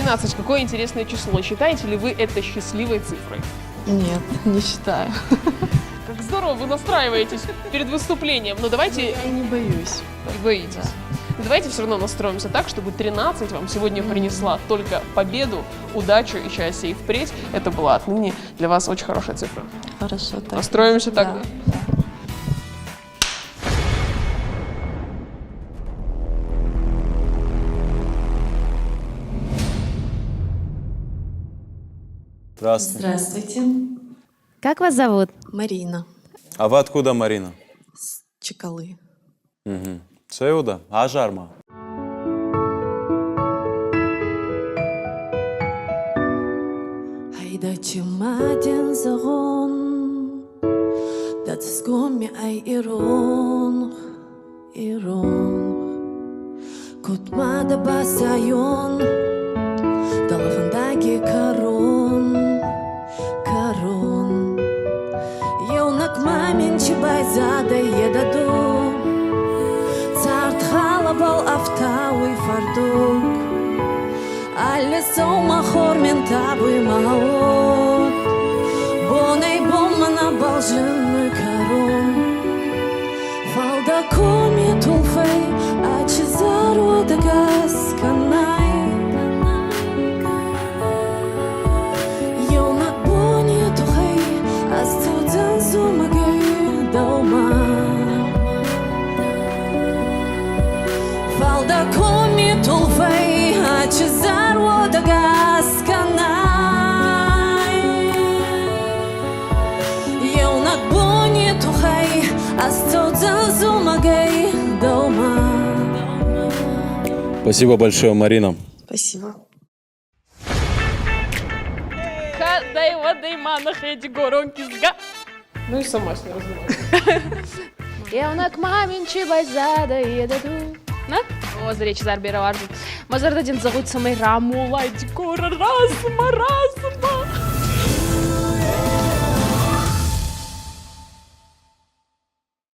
13. Какое интересное число. Считаете ли вы это счастливой цифрой? Нет, не считаю. Как здорово вы настраиваетесь перед выступлением. Но давайте... Я не боюсь. Не боитесь. Давайте все равно настроимся так, чтобы 13 вам сегодня принесла только победу, удачу и счастье. И впредь это была отныне для вас очень хорошая цифра. Хорошо так. Настроимся так, Да. да? Здравствуйте. Здравствуйте. Как вас зовут? Марина. А вы откуда, Марина? С Чекалы. Угу. Сеуда, Ажарма. Айдачи маден загон, Дацгоми ай ирон, ирон. Кутмада басайон, Далафандаги корон, корон. Юнак мамин чибайзада едаду, Цартхалабал автауй фардук. Alle sommer min табуй маот Боней бомана балжыны карон Фалда коми тулфей ачизару дагас канай Юнак бони тухай астудан зумагай даума Фалда коми тулфей ачизар водагас канай Юнак бони тухай астудан зумагай даума Спасибо большое, Марина. Спасибо. Дай воды мана хеди горонки сга. Ну и сама с ней разговариваю. Евнак мамин чибайзада едаду. На? О, зречь зарбера варду. Мазардадин зовут самой Рамула Дикора Размар.